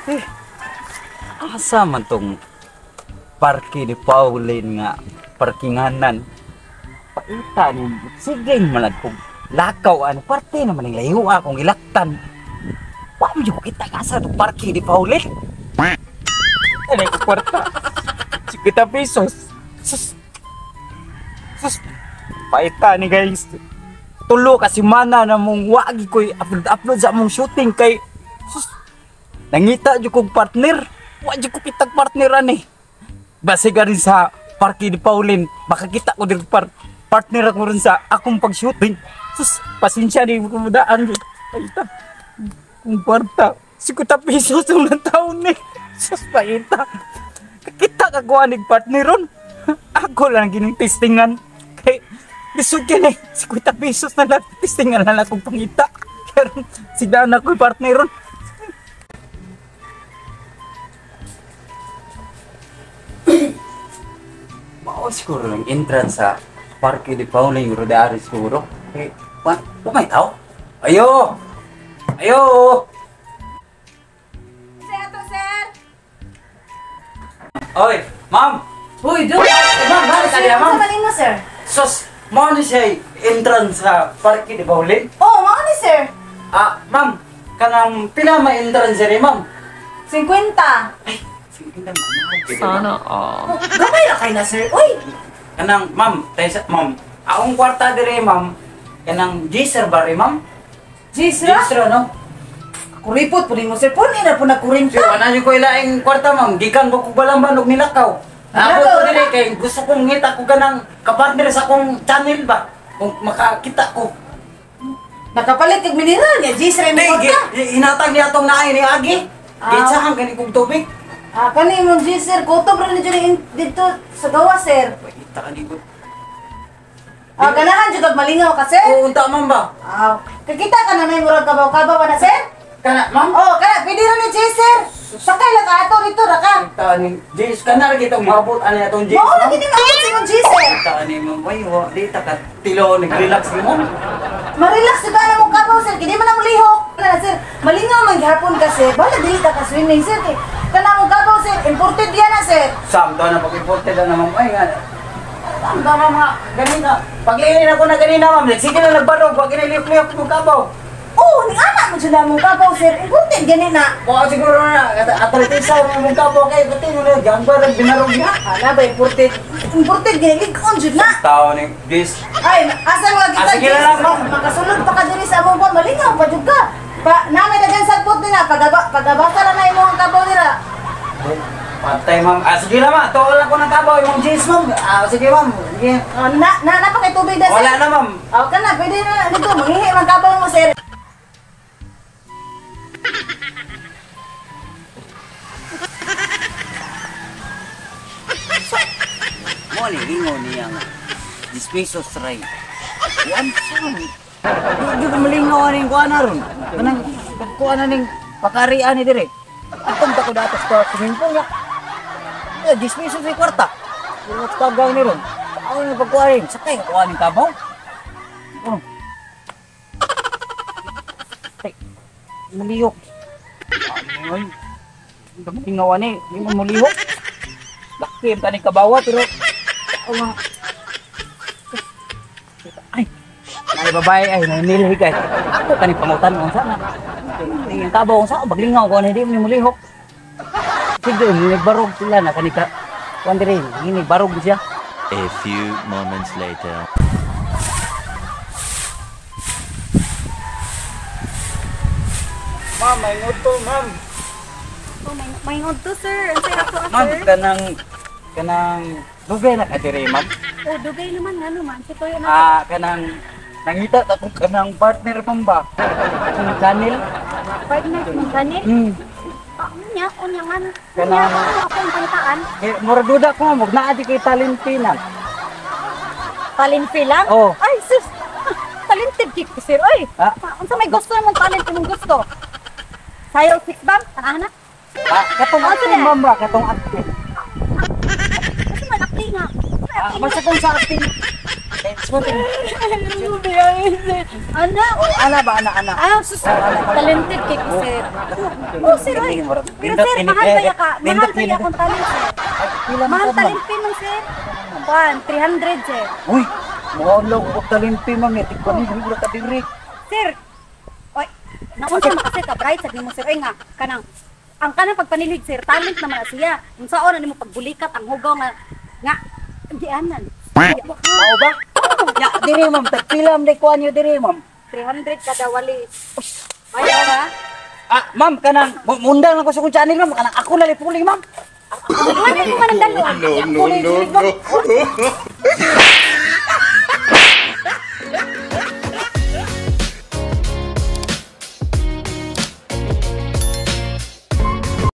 Eh, asa man tong parke ni Pauline nga parkinganan? Paita ni, sige man kong lakaw ano, parte naman ang layo akong ilaktan. Wa mo ko kita asa tong parke ni Pauline? Ano ko kwarta? 50 pesos. Sus. Sus. Paita ni guys. Tulo kasi mana na mong wagi ko'y upload sa mong shooting kay sus. Nangita jud kong partner. Wa jud ko kitag partner ani. Base ka rin sa parke ni Pauline, makakita ko din partner ako rin sa akong pag-shooting. Sus, pasensya ni kumudaan. Paita. Kung kwarta, 50 pesos ang taon ni. Sus, paita. Kakita ka kuha ni partner ron. Ako lang gining testingan. Kay, lisod ka ni, 50 pesos na lang. Testingan na lang akong pangita. Pero, sidaan ako yung partner ron. Mao siguro lang entrance sa Parke de Pauline, Rodari siguro. Eh, may tao? Ayo! Ayo! Sir, ato, sir! Oy, ma'am! Uy, do! Ma'am, ma'am, Sir, kaya, ma'am. sa manin mo, sir? Sus, mao ni siya entrance sa Parke de Pauline? Oh, mao ni, sir! Ah, ma'am, kanang pila may entrance rin, ma'am? 50! Ay, sige na, ma'am. Sana all. Oh, gamay ra kay na, sir. Uy! Kanang, ma'am, tayo sa, ma'am, akong kwarta dire, ma'am. Kanang G-sir ba rin, ma'am? G, sir? G-sir, no? Kuripot po mo, sir. Puni na po na kurinta. Sir, wala niyo ko ilaing kwarta, ma'am. Gikan ko balamban og nilakaw. Ako Nilakaw, ko dire kay gusto kong ngita ko ganang kapartner sa akong channel ba. Kung makakita ko. Nakapalit kag mineral niya, G, sir, Di, mo kwarta. hinatag niya atong naay ni Agi. Ah. Gitsahan gani kong tubig. Ah, kani mo, G, sir. Kutob ra ni dyan dito sa gawa, sir. Pakita ka ni ko. Ah, ganahan jud og malingaw ka, sir? Oo, unta ma'am ba? Ah, kakita ka na may murag kabaw-kabaw na, sir? Kana, ma'am? Oh, kana, pwede ra ni G, sir. Sakay lang ka ato dito ra ka. Kita ni Jace, kana ra kitong maabot ani atong Jace. Mao lagi ni maabot sa imong G, sir. Kita ni ma'am, ay, wa, di ta ka tilo nag-relax mo. Marelax jud ka na mong kabaw, sir. Kini man ang lihok. Kana, sir, malingaw man gihapon ka, sir. Bala dili ta ka swimming, sir. Kay kana mong kabaw, sir, imported yan na, sir. Sam, to na pag-imported na ma'am. Ay nga. Ang tama mga ganina. Paglilin ako na ganina ma'am. Sige na nagbarog, wag giniliyok-liyok mo kabaw. Oh, ni anak mo jud na mong kabaw, sir. Imported gani na. Wa siguro na atretisa mo mong kabaw kay pati mo na gangbarog binarog niya. Ana ba imported? Imported gani lig-on jud na. Tao ni this. Ay, asa mga kita? Ah, sige na lang, ma'am. Makasulod pa ka diri sa among kwan, malingaw pa jud ka. Pa, namay dagan sagpot nila, pagabasa ra na imong kabaw nila. Patay ma'am. Ah, sige na ma'am. Tuol ako ng kabaw imong jeans ma'am. Ah, sige ma'am. Sige. Ah, na na na pa kay tubig na, sir. Wala na ma'am. Oh, kana pwede na dito manghihi man kabaw mo, sir. Mo ni lingon niya nga. 10 pesos ray. Kuan sa. Di ko malingaw aning kuan na ron. Kanang kuan na ning pakarian ni dire. Atong ta ko datos ka swimming pool nga. Eh, 10 pesos ay kwarta. Puro tagaw ni ron. Ako ni pagkuan sakay kuan ning kabaw. Oh. Ay, malihok. Ay, malingaw ani, di mo malihok. Laki ang kaning kabawa pero ako nga. Ay, ay babae ay nanilhi kay. Ako kaning pangutan unsa na. Tingin kabaw unsa baglingaw ko ani di mo mulihok. Sige, nagbarog sila na kani ka. Kuan diri, ngini barog siya. A few moments later. Ma'am, may nguto, ma'am. Oh, may ngodto, sir. Ang sarap to, Ma'am, sir. kanang dugay na ka diri, ma'am. Oh, dugay naman nga naman. Si Toyo na. Ah, kanang nangita ta kung kanang partner ma'am ba? Akong channel. Partner mo gani. Ah, unya, unya nga. Kanang- Unya, ako akong pangitaan. Eh, mura duda ko ma'am, naa di kay talentina. Talented lang? Oh. Ay, sus. Talented kik, sir. Oy. Ah. Unsa may gusto mong talent imong gusto? Sayo fix bam? Tanahan na. Ah, katong Oh, acting sige. ma'am ba? Katong acting. Kasi man acting nga. Ah, basta kung sa acting. Ana, Oh, ana ba, ana, ana. ah, sus, talented kay ko, sir. Oh, sir, ay. Pero sir, mahal ba ya ka? Mahal ba ya akong talent, sir? Pila man Mahal ka, ma'am? talent fee man, sir. Kwan, 300, sir. Uy, mukha lang ko talent fee, ma'am. Tigpan ni wala ka diri. Sir, oy, naunsa man kasi ka bright sabi mo, sir, oy nga kanang ang kanang pagpanilhig, sir, talent naman na siya. Unsaon na nimo pagbulikat ang hugaw nga nga gianan. Mao ba? Ya, diri ma'am, tagpila man kuan niyo diri, ma'am. 300 kada wali. Bayo ba? Ah, ma'am, kanang mundang lang ko sa kong channel, ma'am. Kanang ako na lipuling, ma'am. Wala mo man ang dalo. No, no, no, no.